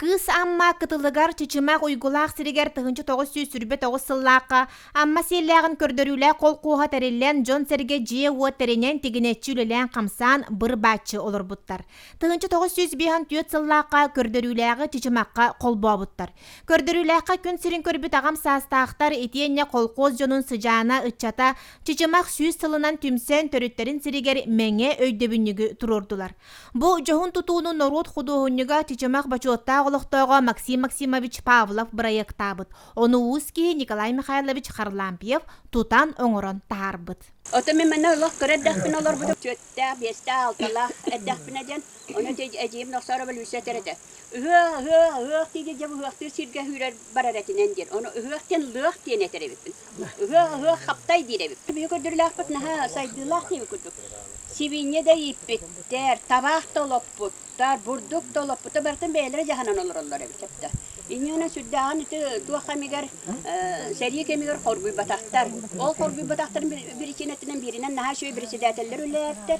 Кыыс Амма кытылыгар Чычымах уйгулаах сиригэр 1929 сыллаахха Амма сиэллээҕин көрдөрүүлээх холкуоһа тэриллэн, дьон-сэргэ дьиэ-уот тэринэн тигинэччи үлэлээн-хамсаан быр-бааччы олорбуттар. 1954 сыллаахха көрдөрүүлээҕи Чычымахха холбообуттар. Көрдөрүүлээххэ күн сирин көрбүт аҕам саастаахтар итиэннэ колхоз дьонун сыдьаана ыччата Чычымах 100 сылынан түмсэн төрүттэрин сиригэр мэҥэ өйдөбүнньүгү туруордулар. Бу дьоһун тутууну норуот худуоһунньуга Чычымах бочуоттаах олохтооҕо Максим Максимович Павлов бырайыактаабыт. Ону уус киһи Николай Михайлович Харлампьев тутан оҥорон таһаарбыт. Ото мин манна олох кыра эрдэхпинэ олорбутум түөртээх, биэстээх, алталаах эрдэхпинэ диэн, ону эдьиийим Нохсоорова Люся этэр этэ. Ыһыах, ыһыах, ыһыах дии дьэ ыһыахтыыр сиргэ сүүрэр барар этинэн диэн. Ону ыһыах диэн лыах диэн этэр эбиппин. Ыһыах, ыһыах хаптай диир эбиппин. Биһи көрдөрүүлээхпит наһаа сайдыылаах диэбит курдук. Сибиинньэ да ииппиттэр, табаах да олоппуттар, бурдук да олоппуттар, барытын бэйэлэрэ дьаһанан олороллор эбит сөптө. Инньэ сүрдээҕин ити туох кэмигэр сэрии кэмигэр хоргуйбатахтар. Ол хоргуйбатахтарын биричиинэтинэн бииринэн наһаа үчүгэй председателлэр үлэлээбиттэр.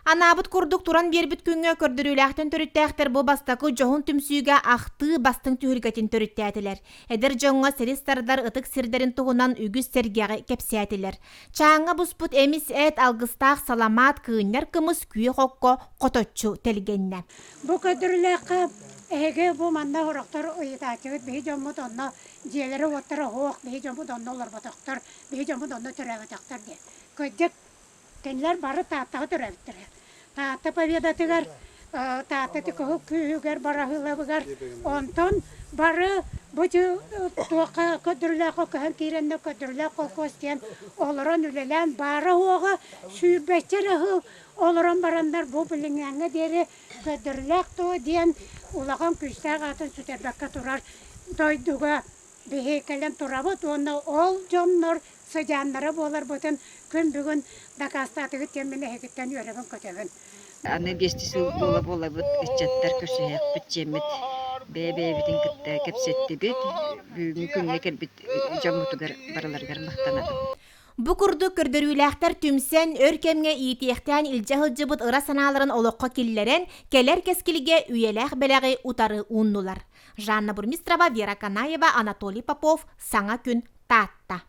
Анаабыт курдук туран биэрбит күҥҥэ көрдөрүүлээхтэн төрүттээхтэр бу бастакы дьоһун түмсүүгэ ахтыы бастыҥ түһүлгэтин төрүттээтилэр. Эдэр дьоҥҥо сирис тардар ытык сирдэрин туһунан үгүс сэргэҕи кэпсээтилэр. Чааҥҥа буспут эмис эт, алгыстаах саламаат, кыынньар кымыс күөх окко хоточчу тэлгэннэ. Бу көрдөрүүлээххэ эһиги бу манна сорохтор ыйытааччыгыт биһи дьоммут онно дьиэлэрэ-уоттара оһох, биһи дьоммут онно олорботохтор, биһи дьоммут онно төрөөбөтөхтөр диэн. Кырдьык, Кинилэр бары Тааттаҕа төрөөбүттэрэ. Таатта Победатыгар, Таатта Тикоһук күүһүгэр, Бараһыылабыгар, онтон бары бу туохха көрдөрүүлээххэ көһөн киирэннэр көрдөрүүлээх холкуос диэн олорон үлэлээн баара-суоҕа сүүрбэччэ эрэ сыл олорон бараннар бу билиҥҥээҥҥэ диэри көрдөрүүлээх дуо диэн улахан күүстээх аатын сүтэрбэккэ турар дойдуга Биһи кэлэн турабыт уонна ол дьоннор сыдьааннара буоларбытын күн бүгүн дакаастаатыгыт диэн мин эһигиттэн үөрэбин-көтөбүн. Аны биэстии сыл буола-буолабыт ыччаттар көрсүһүөхпүт дьиэммит бэйэ-бэйэбитин кытта кэпсэттибит. Бүгүҥҥү күҥҥэ кэлбит дьоммутугар барыларыгар махтанабын. Бу курдук көрдөрүүлээхтэр түмсэн, өр кэмҥэ иитиэхтээн илдьэ сылдьыбыт ыра санааларын олоххо киллэрэн, кэлэр кэскилгэ үйэлээх бэлэҕи утары ууннулар. Жанна Бурмистрова, Вера Канаева, Анатолий Попов, Саҥа күн, Таатта.